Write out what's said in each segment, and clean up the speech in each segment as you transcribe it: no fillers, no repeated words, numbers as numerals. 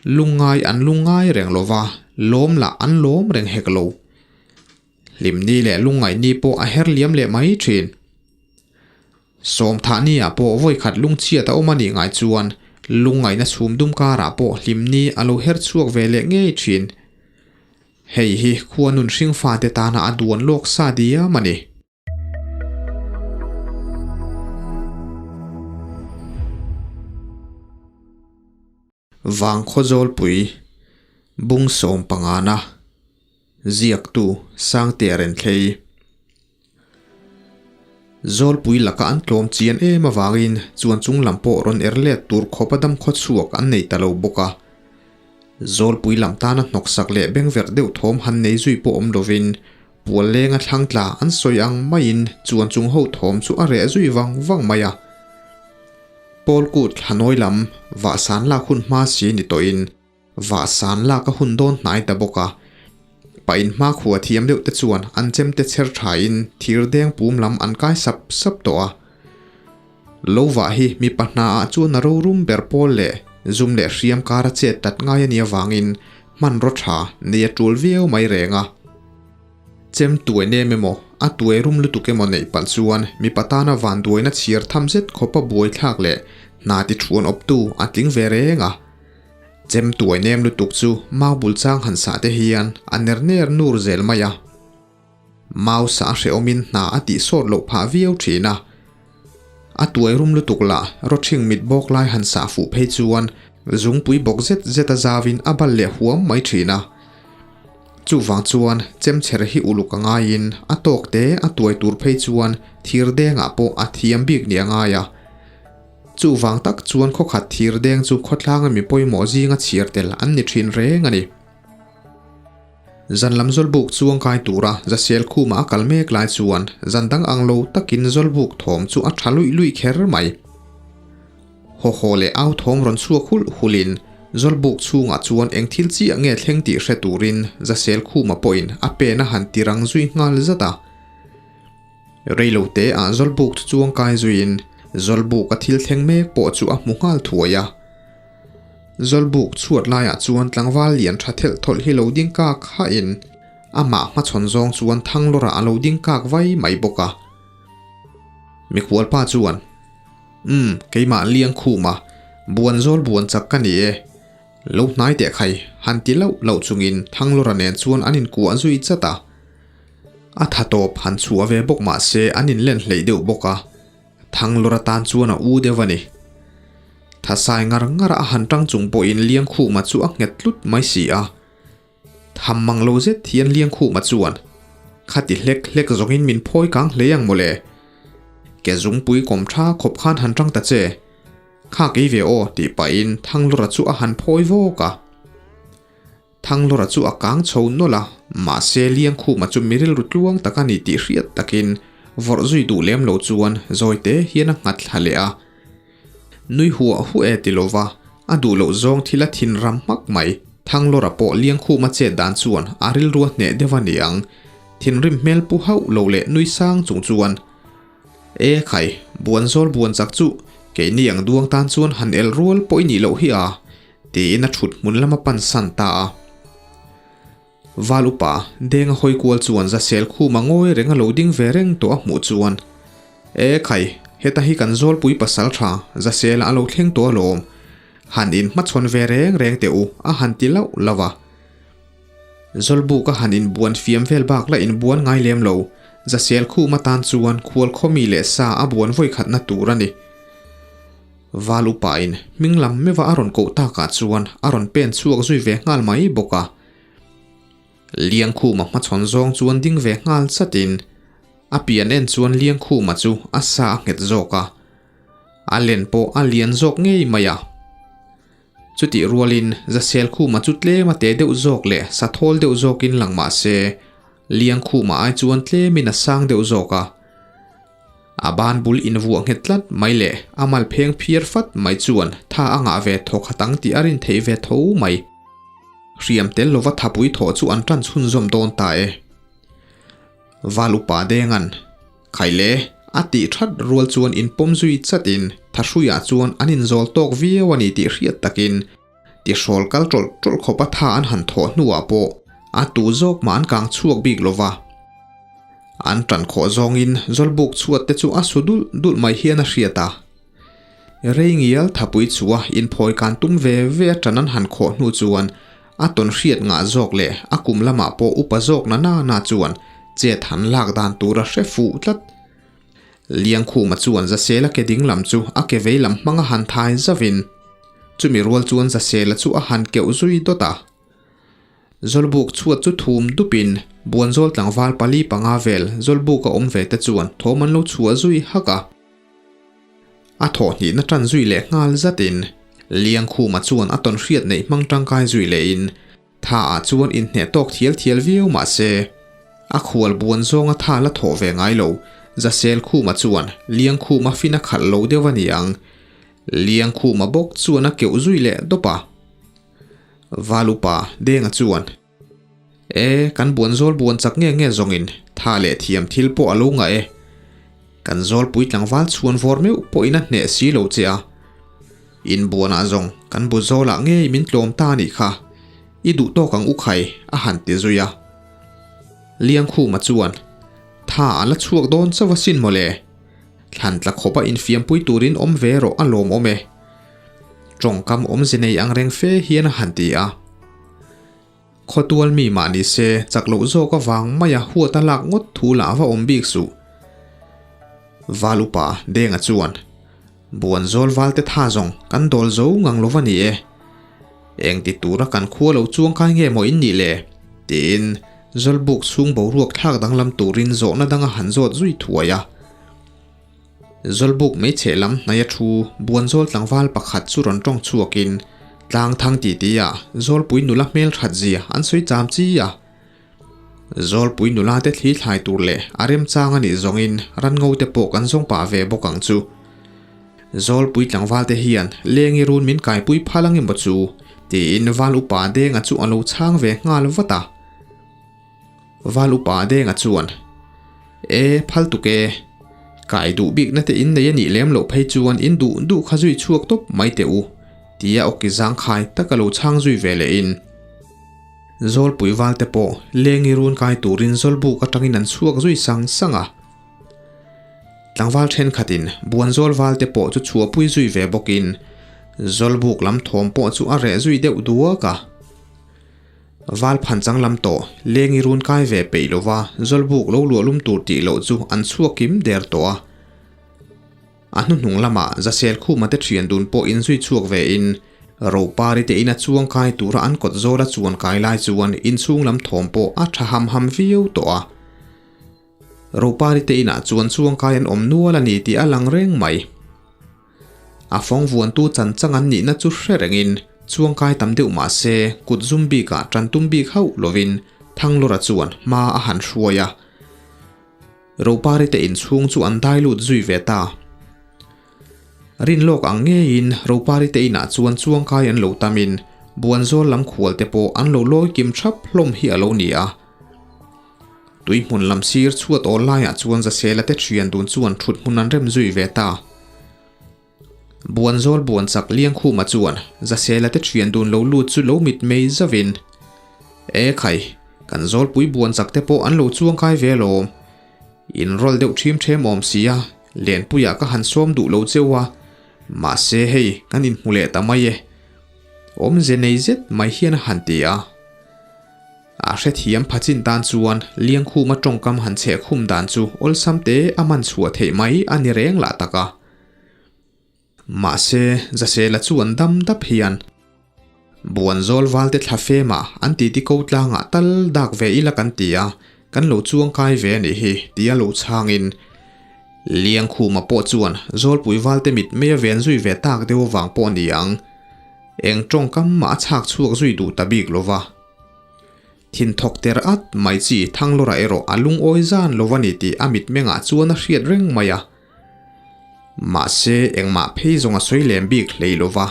Lungngai an lungngai reng lo va, lawm lah an lawm reng hek lo. Hlimni leh lungngaihni pawh a her liam leh mai thin. Sawmthah ni ah pawh vawikhat lungchhiat a awm a nih ngai chuan lungngaihna chhum dum karah pawh hlimni a lo her chhuak ve leh ngei thin. Hei hi khua nun hringfate tana a duan lawk sa diam a ni. Vangkhaw Zawlpui, Bung sawmpangana, Ziaktu Sangtea Renthlei. Zawlpui laka an tlawm chian em avangin chuan chung lam pawh rawn er let tur khawpa dam khawchhuak an nei ta lo bawk a. Zawlpui lam tana hnawksak leh bengverh deuh thawm han nei zui pawh awm lovin pual lenga thlang tla an sawi ang maiin chuan chung ho thawm chu a reh zui vang vang mai a. Pawl kut Hanoi lam vahsan lak hun hma si ni tawhin vahsan lak a hun dawn hnai ta bawk a. Pa in hma khua thiam deuh te chuan an chemte chher thain thir deng pum lam an kai sap sap tawh a. Lo vah hi mi pahna ah chuan a rorum ber pawl leh zum leh hriam kar a chet tat ngai a nih avangin hmanraw tha nei a tul viau mai reng a. Chem tuai nem emaw, a tuai rum lutuk emaw neih palh chuan mipa tana vanduaina chhiar tham zet khawpa buaithlak leh hna ti thuan awptu a tling ve reng a. Chem tuai nem lutuk chu mau bul chang han sah te hian a ner ner nur zel mai a. Mau sah hrehawmin hna a tih sawt loh phah viau thin a. A tuai rum lutuk lah rawthing mit bawk lai han sah fuh phei chuan zungpui bawk zet zet a zauin a bal leh huam mai thin a. Chuvang chuan chemchher hi uluk a ngaiin a tawk te a tuai tur phei chuan thir dengah pawh a thiam bik ni a ngai a. Chuvang tak chuan khawkhat thir deng chu khawtlanga mi pawimawh zinga chhiar tel an ni thin reng a ni. Zan lam zawlbuk chuang kai tura Zasel khuma a kal mek lai chuan zan dang ang lo takin zawlbuk thawm chu a tha luih luih kher mai. Haw haw leh au thawm rawn chhuak hulh hulhin Zawlbuk chhungah chuan eng thil chiah nge thleng tih hre turin Zasel Khuma pawhin a pen a han ti rang zui nghal zat a. Reilo te ah Zawlbuk chu chuang kai zuiin Zawlbuk a thil thleng mek pawh chu a hmu nghal thuai a. Zawlbuk chhuat laiah chuan tlangval lian tha thelh thawlh hi lo ding kak hahin amah hmachhawn zawng chuan Thanglawrah a lo ding kak vai mai bawk a. Mikhualpa chuan. Umm, keimah liang khum a, buan zawl buan chak ka ni e. Lo hnai teh khai, han ti lauh lauh chungin Thanglawra nen chuan an inkuah zui chat a. A tha tawp han chhuah ve bawk mah se an inlen hleih deuh bawk a, Thanglawra tan chuan a u deuh a ni. Thasai ngar ngar a han tang chung pawhin Liangkhuma chu a nghet tlut mai si a. Tham mang lo zet hian Liangkhuma chuan, Khati hlek hlek zawngin min phawi kang hle ang mawle. Ke zungpui kawm tha khawp khan han tang ta che. Kha kei ve aw tih pahin Thanglura chu a han phawi vawk a. Thanglura chu a kang chho nawlh a, mahse Liangkhuma chu mi rilru tluang tak a ni tih hriat takin vawrh zui duh lem lo chuan zawi te hian a nghat thla leh a. Nui huah huah e ti lova, a duh loh zawng thil a thin ram hmak mai. Thanglawra pawh Liangkhuma chet dan chuan a rilru a hneh deuh a ni ang. Thinrim hmel pu hauh lo leh nui sang chung chuan, E khai, buan zawl buan chak chu, keini ang duang tan chuan han el rual pawh i nih loh hi a, tiin a thut hmun lama pan san ta a. Val upa Denga hawi kual chuan Zasel khuma ngawi reng a lo ding ve reng tawh a hmuh chuan, E khai, heta hi kan zawlpui pasal tha Zasela a lo thleng tawh alawm. Han inhmachhawn ve reng reng teh u a han ti lauh lauh a. Zawlbuk a han inbuan fiam vel bak la inbuan ngai lem lo, Zasel khuma tan chuan khual khawmi leh sa a buan vawikhatna tur a ni. Val upain hming lam meuha a rawn koh takah chuan a rawn pen chhuak zui ve nghal mai bawk a. Liangkhuma hmachhawn zawng chuan ding ve nghal chatin a pian en chuan Liangkhuma chu a sa a nghet zawk a, a len pawh a lian zawk ngei mai a. Chutih rualin Zaselkhuma chu tlem a te deuh zawk leh sa thawl deuh zawkin lang mah se, Liangkhuma ai chuan tlemin a sang deuh zawk a. A ban bul invuah nghet tlat mai leh a mal pheng phiar fat mai chuan tha a ngah ve thawk hat ang tih a rin theih ve tho mai. Hriam tel lova thapui thawh chu an tan chhunzawm dawn ta e. Val upa Denga'n, Khaile, a tih that rual chuan inpawm zui chatin Thahruiah chuan an inzawl tawk viau a ni tih hriat takin. Tihrawl kal tawlh tawlh khawpa tha an han thawh hnuah pawh a tu zawk mah an kang chhuak bik lo va. An tan khawh zawngin Zawlbuk chhuat te chu a su dulh dulh mai hian a hriat a. Rei ngial thapui chua inphawi kan tum ve ve a tan an han khawh hnu chuan a tawn hriat ngah zawk leh a kum lamah pawh upa zawk na na na chuan chet han lak dan tur a hre fuh tlat. Liangkhuma chuan Zasela ke ding lam chu a ke vei lam hmanga han thai zauhin chumi rual chuan Zasela chu a han keuh zui dawt a. Zawlbuk chhuat chu thum dupin Buanzawl tlangval pali panga vel Zawlbuka awm ve te chuan thawm an lo chhuah zui hak a. A thawhhnihna tan zui leh nghal zatin Liangkhuma chuan a tawn hriat neih hmang tangkai zui lehin Tha ah chuan inhneh tawk thial thial viau mah se, a khual buan zawnga tha la thawh ve ngai lo, Zasel Khuma chuan Liangkhuma fin a khalh lo deuh a ni ang. Liangkhuma bawk chuan a keuh zui leh dawp a. Valupa Denga chuan, E, kan buan zawl buan chak nge nge zawngin tha leh thiam thil pawh a lo ngah e. Kan zawlpui tlangval chhuan vawr meuh pawhin a hneh si lo che a. Inbuanah zawng kan bu zawlah ngei min tlawm ta a nih kha, i duh tawk ang u khai, a han ti zui a. Liangkhuma chuan, Tha a la chhuak dawn chauh asin mawle, thlan tla khawpa infiampui turin awm ve rawh a lawmawm e. Tawngkam awmze nei ang reng fe hian a han ti a. Khawtual mi mah ni se, chak loh zawk avang maia huat a lak ngawt thu lah va awm bik suh. Val upa Denga chuan, Buan zawl val te tha zawng kan dawl zo ngang lo va ni e. Eng ti tura kan khua lo chuang kai nge maw in nih le? tiin Zawlbuk chhung boruak thlak danglam turin zawhna danga han zawt zui thuai a. Zawlbuk hmeichhe lam hnaia thu Buanzawl tlangval pakhat chu rawn tawng chhuakin tlang thang ti ti a Zawlpui nula hmel that zia an sawi cham chi a. Zawlpui nula te thli thlai tur leh a remchang a nih zawngin ranngo te pawh kan zawng pah ve bawk ang chu. Zawlpui tlangval te hian lengi run min kaipui phal ang emaw chu tiin Val Upa Denga chu a lo chhang ve nghal vat a. Val Upa Denga chuan, E, phal tuk e. Kai duh bikna te in nei a nih lem loh phei chuan in duh duh kha zui chhuak tawp mai teh u, tia awki zangkhai taka lo chhang zui ve lehin. Zawlpui val te pawh lengi run kai turin Zawlbuk atangin an chhuak zui sang sang a. Tlangval thenkhatin Buanzawl val te pawh chu chhuahpui zui ve bawkin Zawlbuk lam thawm pawh chu a reh zui deuh duak a. Val phan chang lam tawh, lengi run kai ve peih lova Zawlbuk lo luahlum tur tih loh chu an chhuak kim der tawh a. A hnuhnung lamah Zasel Khuma te thian dun pawh inzui chhuak ve in Ropari te ina chuang kai tura an kawt zawla chuan kai lai chuan inchhung lam thawm pawh a tha ham ham viau tawh a. Ropari te inah chuan chuang kai an awm nual a ni tih a lang reng mai. A fawng vuantu chan chang an nihna chu hre rengin chuangkai tam deuh mah se kut zum bikah tan tum bik hauh lovin Thanglawra chuan hma a han hruai a. Ropari te inchhung chu an dai lut zui ve ta. Rinlawk ang ngeiin Ropari te inah chuan chuangkai an lo tamin Buanzawl lam khual te pawh an lo lawi kim thap hlawm hi a lo ni a. Tui hmun lam sir chhuat awl laiah chuan Zasela te thian dun chuan thut hmun an rem zui ve ta. Buanzawl buan chak Liangkhuma chuan Zasela te thian dun lo lut chu lo mit mei zauhin, E khai, kan zawlpui buan chak te pawh an lo chuang kai ve alawm. In rawl deuh ṭhim ṭhem awm si a, Lenpuiah ka han sawm duh lo cheu a, mahse hei kan inhmu leh ta mai e. Awmze nei zet mai hian a han ti a. A hrethiam phachin tan chuan Liangkhuma tawngkam han chheh khum dan chu awlsam te a man chhuah theih mai a ni reng lah tak a. Mahse, Zasela chu an dam dap hian Buanzawl valte thla femah an titi ko tlangah tal dak ve ila kan ti a, kan lo chuang kai ve a nih hi tia lo chhangin Liangkhuma pawh chuan Zawlpui valte mit mei a ven zui ve tak deuh avang pawh a ni ang. Eng tawngkam mah a chhak chhuak zui duh ta bik lo va. Thin thawk ter at mai chi Thanglawra erawh a lungawi zan lo va ni tih a mitmengah chuan a hriat reng mai a. Mahse engmah phei zawng a sawi lem bik hlei lo va.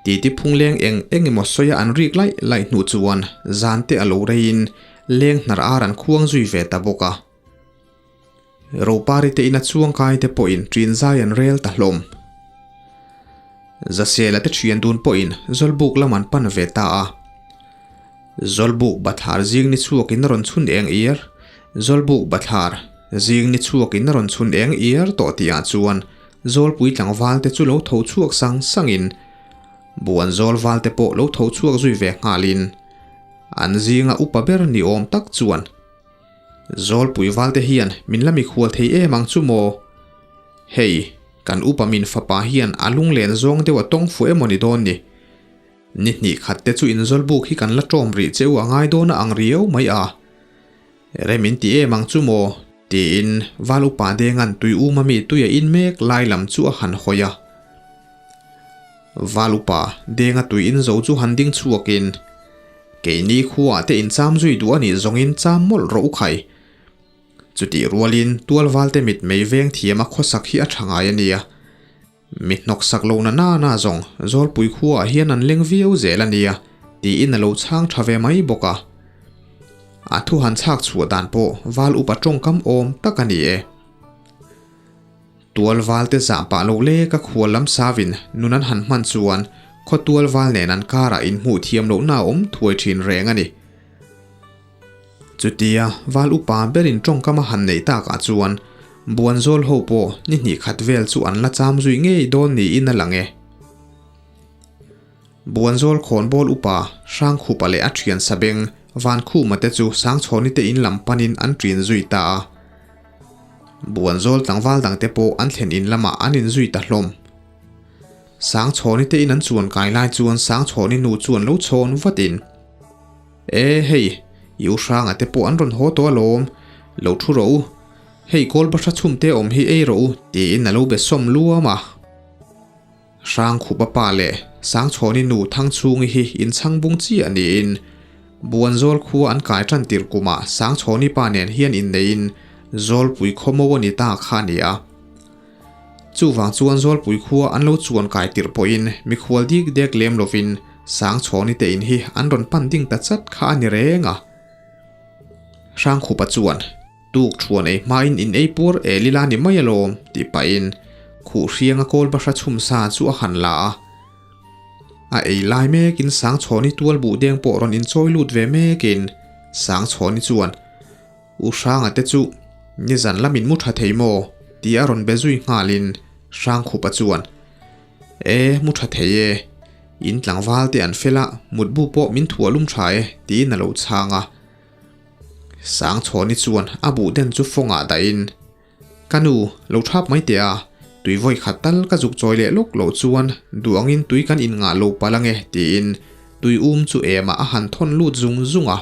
Titi phungleng eng eng emaw sawia an rik laih laih hnu chuan zan te a lo reiin leng hnar ar an khuang zui ve ta bawk a. Ropari te ina chuangkai te pawhin ṭin zai an rel ta hlawm. Zasela te thian dun pawhin Zawlbuk lam an pan ve ta a. Zawlbuk bathlar zing ni chhuakin a rawn chhun eng iar, Zawlbuk bathlar zing ni chhuakin a rawn chhun eng iar tawh tihah chuan Zawlpui tlangval te chu lo tho chhuak sang sangin Buan zawl val te pawh lo tho chhuak zui ve nghalin an zinga upa ber ni awm tak chuan Zawlpui val te hian min la mikhual thei em ang chu maw? Hei, kan upa min fapa hian a lunglen zawng deuh a tawng fuh emaw ni dawn ni? Ni hnih khat te chu inzawlbuk hi kan la ṭawm rih che u a ngai dawn a ang riau mai a. Rem in ti em ang chu maw? Tiin Val upa Denga'n tui um a mi tui a in mek lai lam chu a han hawi a. Val upa Denga tui in zo chu han ding chhuakin, Keini khuaah te incham zui duh a nih zawngin cham mawlh rawh u khai. Chutih rualin tualvalte mitmei veng thiam a khawsak hi a tha ngai a nia. Mi hnawksak lo na na na zawng Zawlpui khuaah hian an leng viau zel a nia tiin a lo chhang tha ve mai bawk a. A thu han chhak chhuah dan pawh val upa tawngkam awm tak a ni e. Tual val te zah pah lo lek a khual lam savin nun an han hman chuan khaw tual val nen an karah inhmuh thiam lohna a awm thuai thin reng a ni. Chutia val upa berin tawngkam a han neih takah chuan Buanzawl ho pawh ni hnih khat vel chu an la cham zui ngei dawn niin a lang e. Buanzawl khawnbawl upa Hrangkhupa leh a thian Sabeng Vankhuma te chu Sangchhawni te in lam panin an ṭin zui ta a. Buanzawl tlangval dangte pawh an thlen in lamah an inzui ta hlawm. Sangchhawni te in an chuan kai lai chuan Sangchhawni nu chuan lo chhawn vatin, E hei, i u hranga te pawh an rawn haw tawh alawm, lo thu rawh u, hei kawl bahra chhum te awm hi ei rawh u tiin a lo be sawm luam a. Hrangkhupa pa leh Sangchhawni nu Thangchhungi hi inchhang bung chiah niin Buanzawl khua an kai tan tirh kumah Sangchhawni pa nen hian inneiin Zawlpui khawmo a ni ta kha a ni a. Chuvang chuan Zawlpui khua an lo chuan kai tirh pawhin mikhual dik dek lem lovin Sangchhawni te in hi an rawn pan ding ta chat kha a ni reng a. Hrangkhupa chuan, Tuk thuan ei hmain in ei puar el ila ni mai alawm, tih pahin khuh hrianga kawl bahra chhum sa chu a han la a. A ei lai mekin Sangchhawni tual buh deng pawh rawn inchawi lut ve mekin Sangchhawni chuan, U Hranga te chu nizan lamin mu tha thei maw? tih a rawn be zui nghalin Hrangkhupa chuan, E, mu tha thei e. In tlangval te an fel a, mutbu pawh min thuah lum tha e, tiin a lo chhang a. Sangchhawni chuan a buh den chu fawngah dahin, Ka nu, lo thap mai teh a, tui vawi khat tal ka zuk chawi leh lawk loh chuan duh angin tui kan in ngah lo palh ange, tiin tui um chu emah a han thawn lut zung zung a.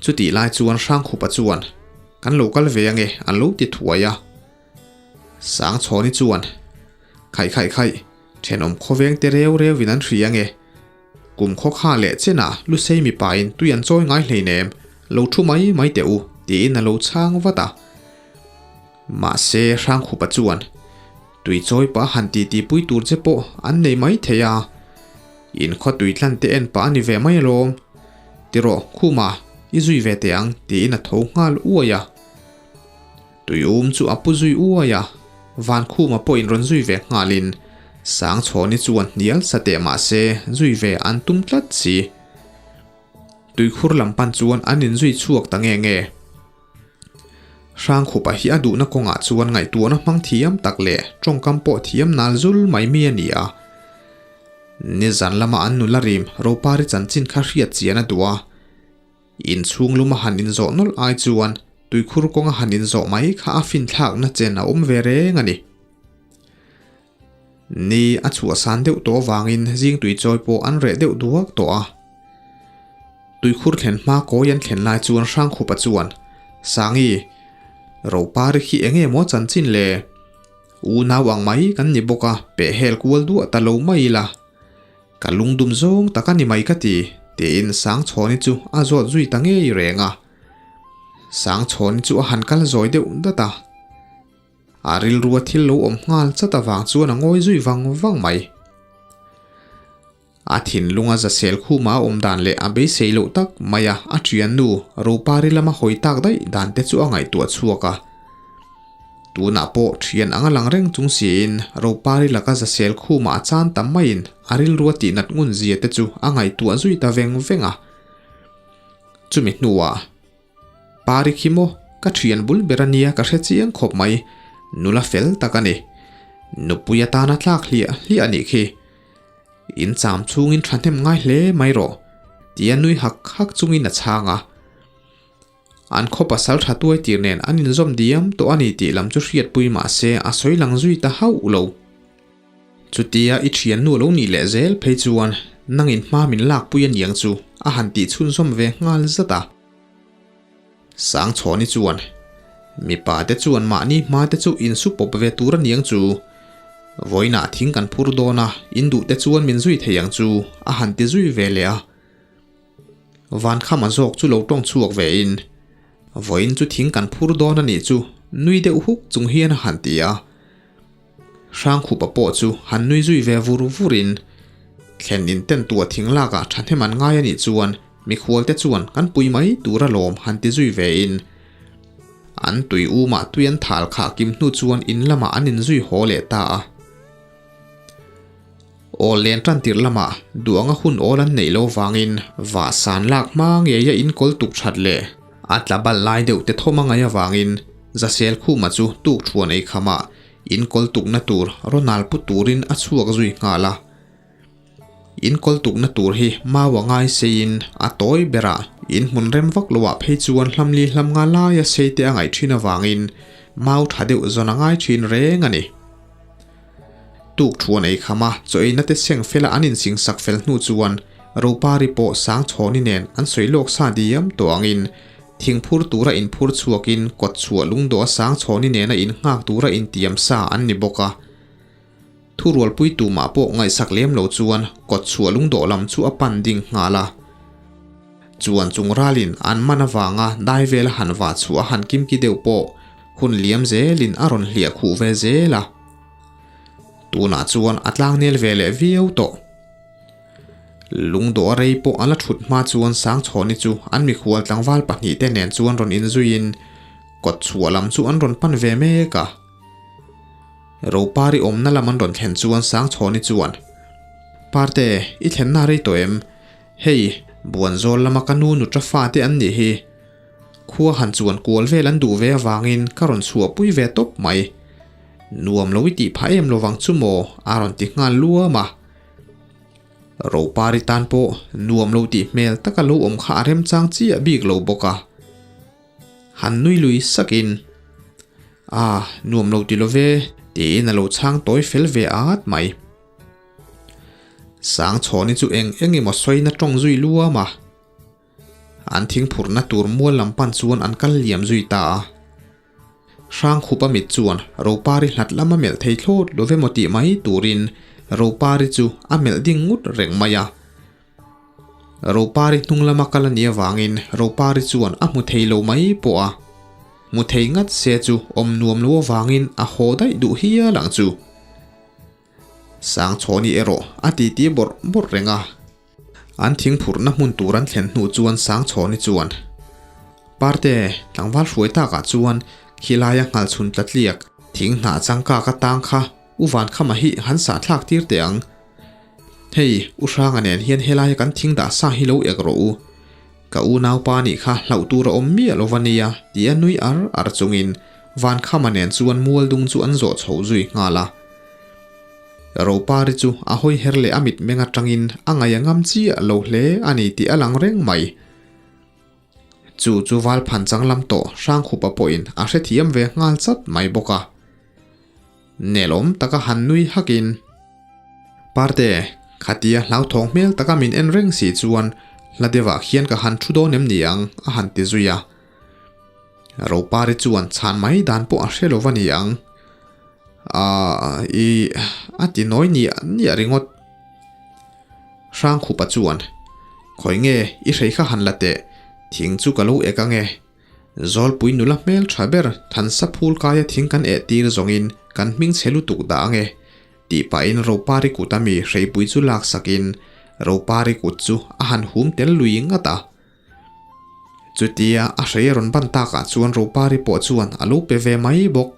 Chutih lai chuan Hrangkhupa chuan, Kan lo kal ve ange, an lo ti thuai a. Sangchhawni chuan, Khaih khaih khaih, thenawm khawveng te reu reuin an hria ange. Kum khaw kha leh chenah Lusei mipain tui an chawi ngai hleinem, lo thu mai mai teh u, tiin a lo chhang vat a. Mahse, Hrangkhupa chuan, Tui chawi pah han titi pui tur che pawh an nei mai thei a, in khaw tui tlan te en pah a ni ve mai alawm. Ti rawh, Khuma, i zui ve teh ang, tiin a tho nghal uai a. Tui um chu a pu zui uai a, Van Khuma pawhin rawn zui ve nghalin Sangchhawni chuan hnial sa teh mah se zui ve an tum tlat si. Tuikhur lam pan chuan an inzui chhuak ta nge nge. Hrangkhupa hi a duhna kawngah chuan ngaihtuahna hmang thiam tak leh tawngkam pawh thiam nal zul mai mi a ni a. Nizan lama an nula rim Ropari chanchin kha hriat chian a duh a. Inchhung luma han inzawh nawlh ai chuan tuikhur kawnga han inzawh mai kha a finthlakna chen a awm ve reng a ni. Ni a chhuahsan deuh tawh avangin zing tui chawi pawh an reh deuh duak tawh a. Tuikhur thlen hma kawi an thlen lai chuan Hrangkhupa chuan, Sangi, Ropari khi eng nge maw chanchin le? Unau ang mai kan ni bawk a, peh hel kual duah ta lo mai ila. Ka lungdum zawng tak a ni mai ka ti, tiin Sangchhawni chu a zawt zui ta ngei reng a. Sangchhawni chu a han kal zawi deuh dat a. A rilrua thil lo awm nghal chat avang chuan a ngawi zui vang vang mai. A thinlunga zasel khuma a awm dan leh a beisei loh tak maia a thiannu Ropari lama hawi tak daih dan te chu a ngaihtuah chhuak a. Tunah pawh thian anga lang reng chung siin Ropari laka zasel khumah a chan tam maiin a rilru a tihnat ngun zia te chu a ngaihtuah zui ta veng veng a. Chumi hnuah, Pari khi maw, ka thian bul ber a nia ka hre chiang khawp mai, nula fel tak a ni. Nupui atana tlak hliah hliah a nih khi. In cham chhungin thahnem ngai hle mai rawh, tia nui hak hak chungin a chhang a. An khaw pasal tha tuai tir nen an inzawm diam tawh a ni tih lam chu hriatpui mah se a sawi lang zui ta hauh lo. Chutia i thiannu lo nih leh zel phei chuan nangin hma min lakpui a niang chu a han tih chhunzawm ve nghal zat a. Sangchhawni chuan, Mipa te chuan mahni hma te chu insu pawp ve tur a niang chu. Vawiinah thing kan phur dawn a, in duh te chuan min zui thei ang chu a han ti zui ve leh a. Vankhama zawk chu lo tawng chhuak ve in, Vawiin chu thing kan phur dawn a nih chu nui deuh huk chung hian a han ti a. Hrangkhupa pawh chu han nui zui ve vur vur in, Thlen in ten tua thing lak ah thahnem an ngai a nih chuan mikhual te chuan kan pui mai tur a lawm han ti zui ve in, an tui um ah tui an thal khah kim hnu chuan in lamah an in zui haw leh ta a. Awl len tan tirh lamah duh anga hun awl an neih lo vangin vah san lak hma ngeia in kawl tuk that leh a tla bal lai deuh te thawm a ngaih avangin Zasel Khuma chu tuk thuan ei khamah in kawl tukna tur rawn pu turin a chhuak zui nghal a. In kawl tukna tur hi mau a ngai seiin a tawi berah in hmun rem vak loah phei chuan hlamli hlam nga laia sei te a ngaih thin avangin mau tha deuh zawn a ngai thin reng a ni. Tuk thuan ei kham a, chaw eina te seng fela an insing sak fel hnu chuan Ropari pawh Sangchhawni nen an sawi lawk sa diam tawh angin thingphur tura inphur chhuakin kawt chhuah lungdawh a Sangchhawni nena innghak tura intiam sa an ni bawk a. Thurualpui tumah pawh ngaihsak lem lo chuan kawt chhuah lungdawh lam chu a pan ding nghal a. Chuan chung ralin an man avanga dai vela han vah chhuah a han kimki deuh pawh hun liam zelin a rawn hliah khuh ve zel a. Tunah chuan a tlangnel ve leh viau tawh. Lungdawh a rei pawh a la thut hma chuan Sangchhawni chu an mikhual tlangval pahnihte nen chuan rawn inzuiin kawt chhuah lam chu an rawn pan ve mek a. Ropari awmna lam an rawn thlen chuan Sangchhawni chuan, Parte, i thlenna rei tawh em? Hei, Buanzawl lama ka nu nutra fate an nih hi. Khua han chuan kual vel an duh ve avangin ka rawn chhuahpui ve tawp mai. Nuam lo i tih phah em lovang chu maw? a rawn ti nghal luam a. Ropari tan pawh nuam lo tih hmel taka lo awm kha a remchang chiah bik lo bawk a. Han nui lui sakin, A, nuam lo ti lo ve, tiin a lo chhang tawi fel ve at mai. Sangchhawni chu eng eng emaw sawina tawng zui luam a. An thingphurhna tur mual lam pan chuan an kal liam zui ta a. Hrangkhupa mit chuan Ropari hlat lam a melh thei thlawt lo ve maw tih mai turin Ropari chu a melh ding ngut reng mai a. Ropari hnung lama kal a nih avangin Ropari chuan a hmu thei lo mai pawh a. Hmu thei ngat se chu awm nuam lo avangin a haw daih duh hial ang chu. Sangchhawni erawh a titi bawrh bawrh reng a. An thingphurhna hmun tur an thlen hnu chuan Sangchhawni chuan, Parte, tlangval hruai takah chuan khilaia nghalchhun tlatliak thing hnah changkak atang kha U Vankhama hi han sahthlak tir teh ang. Hei, U Hranga nen hian helaia kan thing dah sa hi lo ek rawh u. Ka unaupa nih kha hlauh tur a awm miah lo va nia, ti a nui ar ar chungin Vankhama nen chuan mualdung chu an zawh chho zui nghal a. Ropari chu a hawi her leh a mitmeng atangin a ngaih a ngam chiah lo hle a ni tih a lang reng mai. Chu chu Valphan changlam tawh Hrangkhupa pawhin a hrethiam ve nghal chat mai bawk a. Nelawm taka han nui hakin, Parte, khatia hlauthawng hmel taka min en reng si chuan hla deuhah khian ka han thu dawn em ni ang? a han ti zui a. Ropari chuan chhan mai dan pawh a hre lo va ni ang. Aaa, i, a ti nawi niah niah ringawt. Hrangkhupa chuan, Khawi nge i hrei kha han la teh, thing chu ka lo ek ange. Zawlpui nula hmel tha ber thansa phul kaia thing kan eh tir zawngin kan hming chhe lutuk dah ange, tih pahin Ropari kut ami hreipui chu laksakin Ropari kut chu a han hum tel lui ngat a. Chutia a hrei a rawn ban takah chuan Ropari pawh chuan a lo pe ve mai bawk.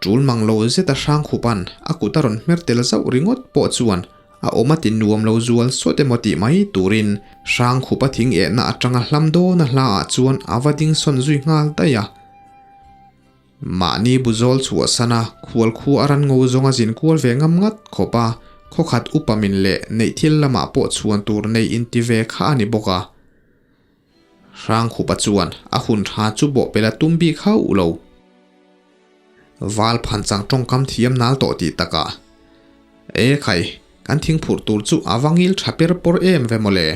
Ṭul mang lo zeta Hrangkhupa'n a kut a rawn hmer tel zauh ringawt pawh chuan a awm a ti nuam lo zual sawt emaw tih mai turin Hrangkhupa thing ehna aṭanga hlam dawna hlaah chuan a va ding sawn zui nghal daih a. Mahni bu zawl chhuahsana khual khu a ran ngo zawnga zin kual ve ngam ngat khawp a, khawkhat upa min leh neih thil lamah pawh chhuan tur nei inti ve kha a ni bawk a. Hrangkhupa chuan a hun tha chu bawhpelh a tum bik hauh lo. Val phanchang tawngkam thiam nal tawh tih takah, E khai, kan thingphurh tur chu a va ngil tha per pawr em ve mawle.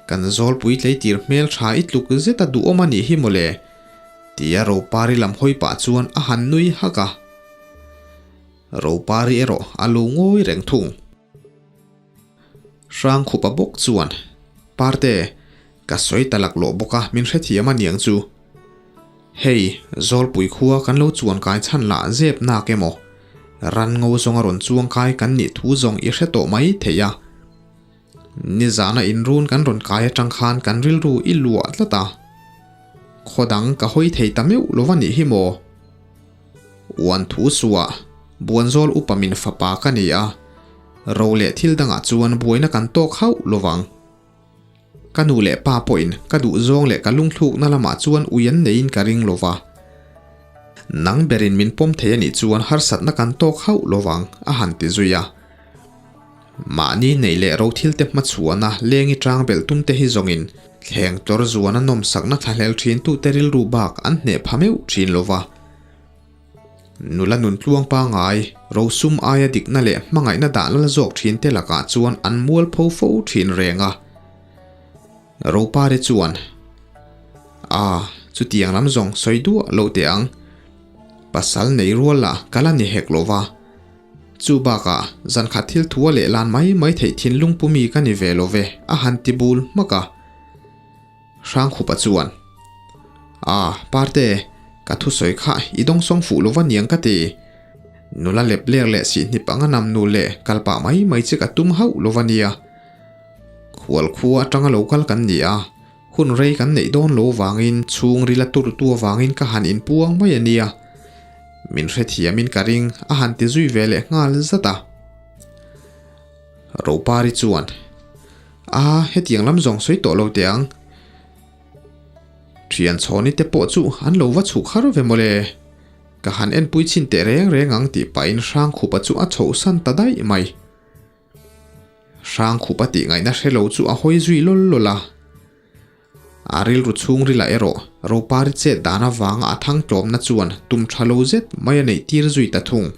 Kan zawlpui tleitir hmel tha i tluk zet a duhawm a nih hi mawle, tia Ropari lam hawi pah chuan a han nui hak a. Ropari erawh a lo ngawi reng thung. Hrangkhupa bawk chuan, Parte, ka sawi ta laklawh bawk a, min hrethiam a niang chu. Hei, Zawlpui khua kan lo chuan kai chhan lah zep nak emaw? Ran ngo zawnga rawn chuang kai kan nih thu zawng i hre tawh mai thei a. Nizana inrun kan rawn kai atang khan kan rilru i luah tlat a. Khaw dang ka hawi thei ta meuh lo va nih hi maw? Uan thu suah, Buanzawl upa min fapa ka ni a, ro leh thil dangah chuan buaina kan tawk hauh lo vang. Ka nu leh pa pawhin ka duhzawng leh ka lungthlukna lamah chuan ui an neiin ka ring lo va. Nang berin min pawm thei a nih chuan harsatna kan tawk hauh lo vang, a han ti zui a. Mahni neih leh ro thilte hmachhuahna lengi tang belh tumte hi zawngin thleng tlawr zuana nawmsakna thlahlel thintute rilru bak an hneh pha meuh thin lo va. Nula nun tluang pangai, rosum aia dikna leh hmangaihna dah lal zawk thinte lakah chuan an mualpho fo thin reng a. Ropare chuan, A, chutiang lam zawng sawi duah lo teh ang. Pasal nei rual lah ka la ni hek lo va. Chu bakah zankhat thil thua leh lan mai mai theih thinlung pu mi ka ni ve lo ve, a han ti bul hmak a. Hrangkhupa chuan, A, Parte, ka thusawi kha i dawngsawng fuh lo va niang ka ti. Nula lep ler leh sihhnip anga nam nu leh kal pah mai mai che ka tum hauh lo va nia. Khual khua atanga lo kal kan ni a, hun rei kan neih dawn lo vangin chhungril a turtu avangin ka han inpuang mai a nia. Min hrethiamin ka ring a han ti zui ve leh nghal zat a. Ropari chuan, A, hetiang lam zawng sawi tawh lo teh ang. Thian chhawni te pawh chu an lo va chhuk har ve mawle. Ka han enpui chhin teh reng reng ang tih pahin Hrangkhupa chu a chhohsan ta daih mai. Hrangkhupa tih ngaihna hre lo chu a hawi zui lawl lawl a. A rilru chhungrilah erawh Ropari chet dan avanga a thang tlawmna chuan tum tha lo zet mai a neih tir zui ta thung.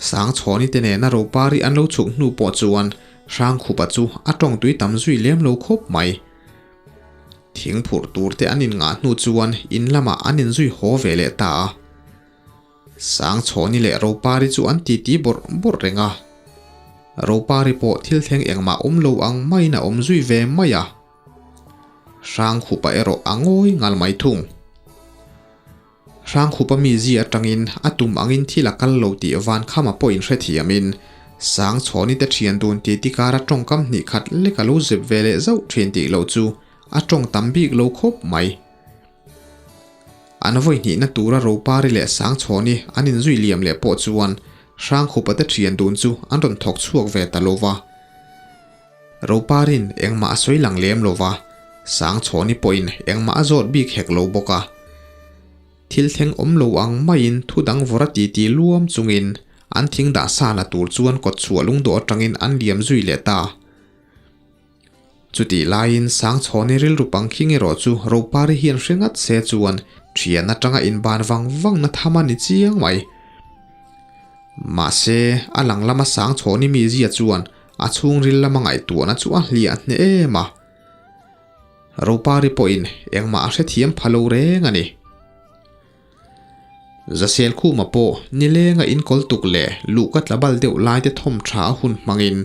Sangchhawni te nena Ropari an lo chhuk hnu pawh chuan Hrangkhupa chu a tawng tui tam zui lem lo khawp mai. Thing phurh tur te an inngah hnu chuan in lamah an inzui haw ve leh ta a. Sangchhawni leh Ropari chu an titi bawrh bawrh reng a. Ropari pawh thil thleng engmah awm lo ang maiin a awm zui ve mai a. Hrangkhupa erawh a ngawi ngal mai thung. Hrangkhupa mi zi atangin a tum angin thil a kal lo tih Vankhama pawhin hrethiamin Sangchhawni te thian dun titi kara tawngkam hnih khat lek a lo zep ve leh zauh thin tih loh chu a tawng tam bik lo khawp mai. An vawi hnihna tura Ropari leh Sangchhawni an inzui liam leh pawh chuan Hrangkhupa te thian dun chu an rawn thawk chhuak ve ta lo va. Roparin engmah a sawi lang lem lo va, Sangchhawni pawhin engmah a zawt bik hek lo bawk a. Thil thleng awm lo ang maiin thu dang vawra titi luam chungin an thing dah sa la tur chuan kawtchhuah lungdawh atangin an liam zui leh ta. Chutih laiin Sangchhawni rilru pangkhing erawh chu Ropari hian hre ngat se chuan thian atanga inban vang vangna tham a ni chiang mai. Mahse, a lang lama Sangchhawni mizia chuan a chhungril lama ngaihtuahna chu a hliah hneh em a. Ropari pawhin engmah a hrethiam pha lo reng a ni. Zasel Khuma pawh nilenga inkawl tuk leh luhka tla bal deuh laite thawm tha a hun hmangin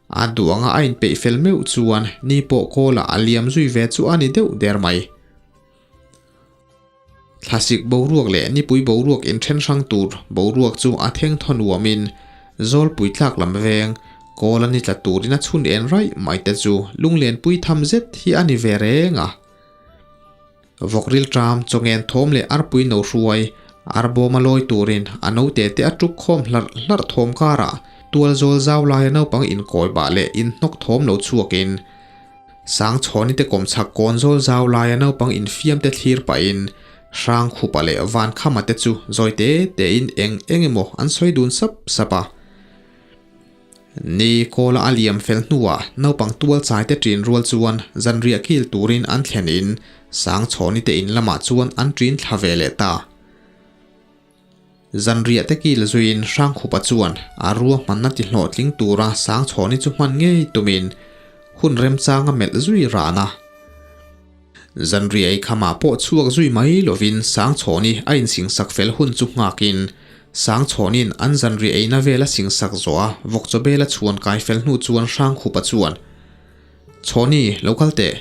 A duh anga a inpeih fel meuh chuan ni pawh kawlah a liam zui ve chu a ni deuh der mai. Thlasik boruak leh nipui boruak inthen hrang tur boruak chu a theng thaw nuamin Zawlpui tlak lam veng kawl a ni tla turin a chhun en raih mai te chu lunglenpui tham zet hi a ni ve reng a. Vawk rilṭam, chawngen thawm leh arpui no hruai Arbawma lawi turin a naute te a tuk khawm hlarh hlarh thawm karah tual zawl zau laia naupang inkawi bah leh inhnawk thawm lo chhuakin Sangchhawni te kawmchhak kawn zawl zau laia naupang infiam te thlir pahin Hrangkhupa leh Vankhama te chu zawi te tein eng eng emaw an sawi dun sap sap a. Ni kawla a liam fel hnuah naupang tual chai te ṭin rual chuan zanriah kil turin an thlen in Sangchhawni te in lamah chuan an ṭin thla ve leh ta. Zanriah te kil zuiin Hrangkhupa chuan a ruahmanna ti hlawhtling tura Sangchhawni chu hman ngei tumin hun remchang a melh zui ran a. Zanriah ei khamah pawh chhuak zui mai lovin Sangchhawni a insingsak fel hun chu nghakin Sangchhawnin an zanriah eina vel a singsak zawh a vawkchaw bela chhuan kai fel hnu chuan Hrangkhupa chuan Chhawni, lo kal teh.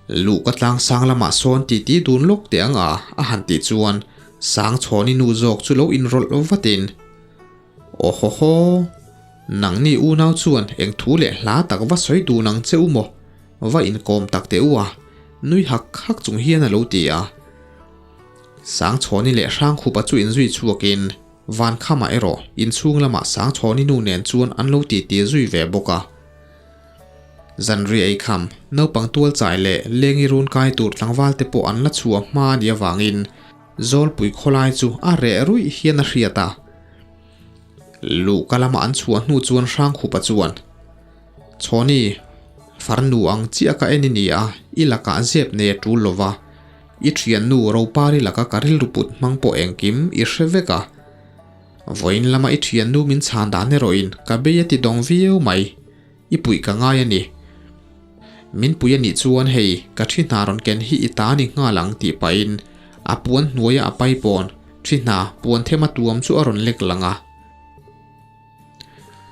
Luh ka tlang sang lamah sawn titi dun lawk teh ang a, a han tih chuan Sangchhawni nu zawk chu lo inrawlh vatin, Aw haw haw, nangni unau chuan eng thu leh hla tak va sawi dun ang che u maw? Va inkawm tak teh u a, nui hak hak chung hian a lo ti a. Sangchhawni leh Hrangkhupa chu inzui chhuakin Vankhama erawh inchhung lamah Sangchhawni nu nen chuan an lo titi zui ve bawk a. Zanriah ei kham, naupang tual chai leh lengi run kai tur tlangval te pawh an la chhuah hma a nih avangin Zawlpui khawlai chu a reh ruih hian a hriat a. Luhka lama an chhuah hnu chuan Hrangkhupa chuan, Chhawni, farnu ang chiah ka en i ni a, i lakah zep nei a tul lova, i thiannu Ropari laka ka rilru put hmang pawh engkim i hre vek a. Vawiin lama i thiannu min chhan dan erawhin ka bei a ti dawng viau mai. I puih ka ngai a ni. Min pui a nih chuan hei ka thi hna rawn ken hi i ta ni nghal ang tih pahin a puan hnuaia a pai pawn thi hna puan them a tuam chu a rawn lek lang a.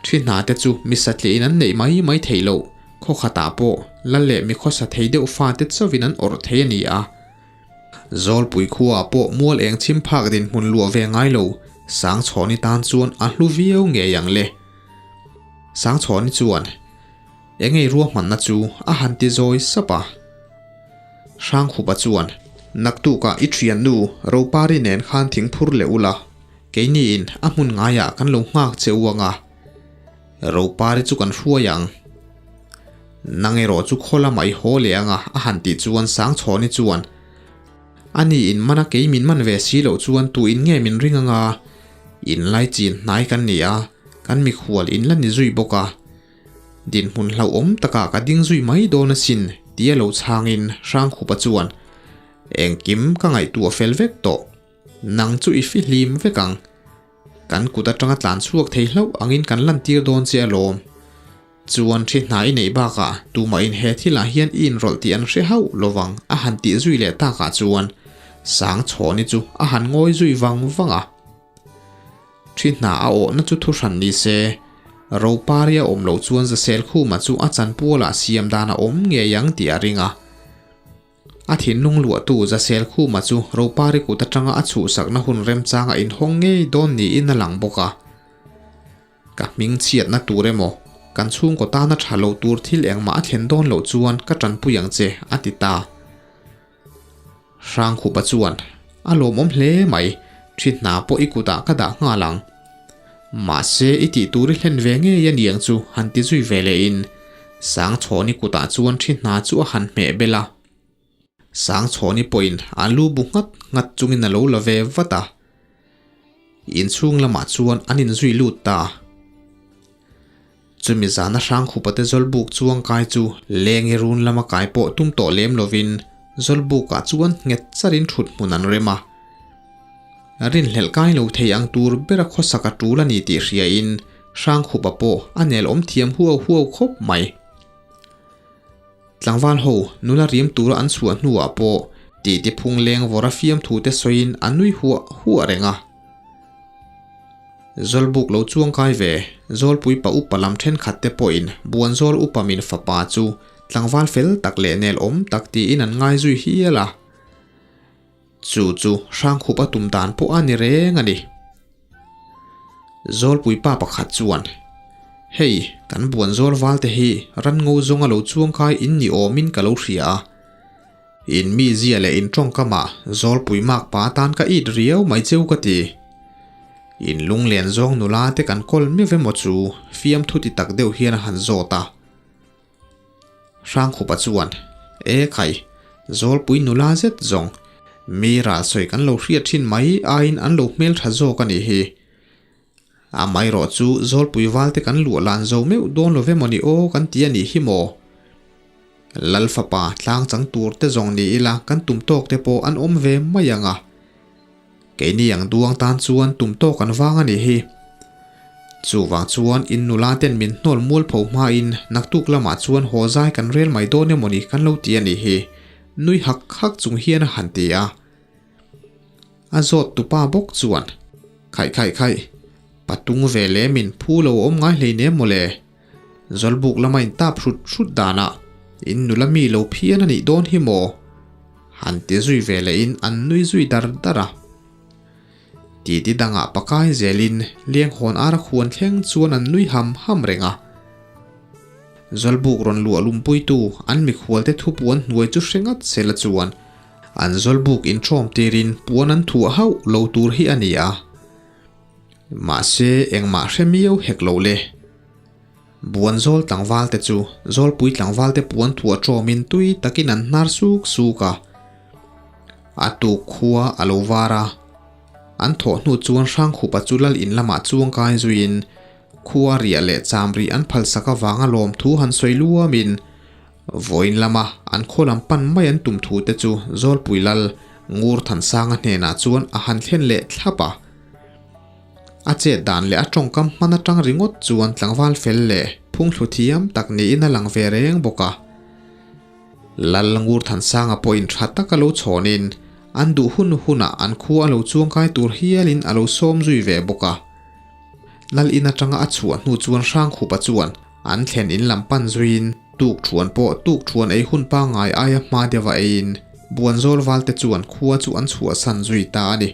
Thi hna te chu mi satliah in an neih mai mai theih loh, khaw khatah pawh lal leh mi khawsa thei deuh fate chauhin an awrh thei a ni a. Zawlpui khuaah pawh mual eng chhim phak dinhmun luah ve ngai lo, Sangchhawni tan chuan a hlu viau ngei ang le. Sangchhawni chuan eng ei ruahmanna chu a han ti zawi sap a. Hrangkhupa chuan, Naktukah i thiannu Ropari nen khan thingphur leh ula, keiniin a hmun ngaiah kan lo nghak che u ang a. Ropari chu kan hruai ang. Nang erawh chu khaw lamah i haw leh ang a, a han tih chuan Sangchhawni chuan, Ani in man a kei min man ve si loh chuan tu in nge min ring ang a? In lai chin hnai kan ni a, kan mikhual in la ni zui bawk a. Dinhmun hlauhawm takah ka ding zui mai dawn asin, tia lo chhangin Hrangkhupa chuan, Engkim ka ngaihtuah fel vek tawh. Nang chu i fihlim vek ang. Kan kut atanga tlan chhuak thei hlauh angin kan lantir dawn che alawm. Chuan thi hna i neih bakah tumah in he thilah hian i inrawlh tih an hre hauh lovang a han tih zui leh takah chuan Sangchhawni chu a han ngawi zui vang vang a. Thi hna a awhna chu thuhran ni se, Ropari a awm loh chuan Zaselkhuma chu a chanpualah siam dan a awm ngei ang tih a ring a. A thinlung luahtu Zaselkhuma chu Ropari kut atanga a chhuhsakna hun remchanga inhawng ngei dawn niin a lang bawk a. Ka hming chhiatna tur emaw, kan chhungkaw tana tha lo tur thil engmah a thlen dawn loh chuan ka tanpui ang che, a ti ta. Hrangkhupa chuan, A lawmawm hle mai, thi hna pawh i kutah ka dah nghal ang. Mahse, i tih tur i hlen ve ngei a niang chu, han ti zui ve lehin Sangchhawni kutah chuan thi hna chu a han hmeh bel a. Sangchhawni pawhin a lu bu nghat nghat chungin a lo la ve vat a. Inchhung lamah chuan an inzui lut ta. Chumi zana Hrangkhupate Zawlbuk chuang kai chu lengi run lama kai pawh tum tawh lem lovin Zawlbukah chuan nghet charin thut hmun an rem a. Rinhlelh kai lo thei ang tur bera khawsak a tul a ni tih hriain Hrangkhupa pawh a nel awm thiam huau huau khawp mai. Tlangval ho nula rim tura an chhuah hnuah pawh titi phung leng vawra fiamthu te sawiin a nui huah huah reng a. Zawlbuk lo chuang kai ve, Zawlpui pa upa lam thenkhat te pawhin Buanzawl upa min fapa chu tlangval fel tak leh nel awm tak tiin an ngai zui hial a. Chu chu Hrangkhup a tum dan pawh a ni reng a ni. Zawlpui pa pakhat chuan, Hei, kan Buanzawl val te hi ran ngo zawnga lo chuang kai in ni awmin ka lo hria a. In mizia leh in tawngkamah Zawlpui makpa atan ka it riau mai cheu ka ti. In lunglen zawng nula te kan kawl miau emaw chu fiamthu ti tak deuh hian a han zawt a. Hrangkhupa chuan, E khai, Zawlpui nula zet zawng, mi ral sawi kan lo hriat thin mai aiin an lo hmeltha zawk a nih hi. Amaherawh chu Zawlpui valte kan luah lan zo meuh dawn lo ve mawni aw kan ti a nih hi maw? Lal fapa tlang chang tur te zawng ni ila kan tum tawk te pawh an awm ve mai ang a. Keini ang duang tan chuan tum tawk an vang a nih hi. Chuvang chuan in nula ten min hnawl mualpho hmain naktuk lamah chuan haw zai kan rel mai dawn emawni kan lo ti a nih hi, nui hak hak chung hian a han ti a. A zawt tupa bawk chuan, Khaih khaih khaih, patung ve leh min phu lo awm ngai hleinem mawle. Zawlbuk lama in tap hrut hrut danah in nula mi lo phian a nih dawn hi maw? Han ti zui ve lehin an nui zui dar dar a. Titi dangah pakai zelin Lianghawn ara khuan thleng chuan an nui ham ham reng a. Zawlbuk rawn luah lumpuitu an mikhualte thupuan hnuai chu hre ngat sela chuan an zawlbuk inṭhawm tirin puan an thuah hauh lo tur hi a ni a. Mahse engmah hre miau hek lo le. Buan zawl tlangvalte chu zawlpui tlangvalte puan thuah ṭawmin tui takin an hnar suk suk a. A tuk khua a lo var a. An thawh hnu chuan Hrangkhupa chu lal in lamah chuang kai zuiin khua riah leh cham rih an phalsak avanga lawmthu han sawi luamin Vawiin lama an khaw lam pan mai an tum thu te chu Zawlpui Lal Ngur Thansanga hnenah chuan a han thlen leh thlap a. A chet dan leh a tawngkam hman atang ringawt chuan tlangval fel leh phungthlu thiam tak niin a lang ve reng bawk a. Lal Ngur Thansanga pawhin tha taka lo chhawnin an duh hun hunah an khua a lo chuangkai tur hialin a lo sawm zui ve bawk a. Lal in atanga a chhuah hnu chuan Hrangkhupa chuan An thlen in lam pan zuiin tuk thuan pawh tuk thuan ei hun pangngai aia hma deuha eiin Buanzawl valte chuan khua chu an chhuahsan zui ta a ni.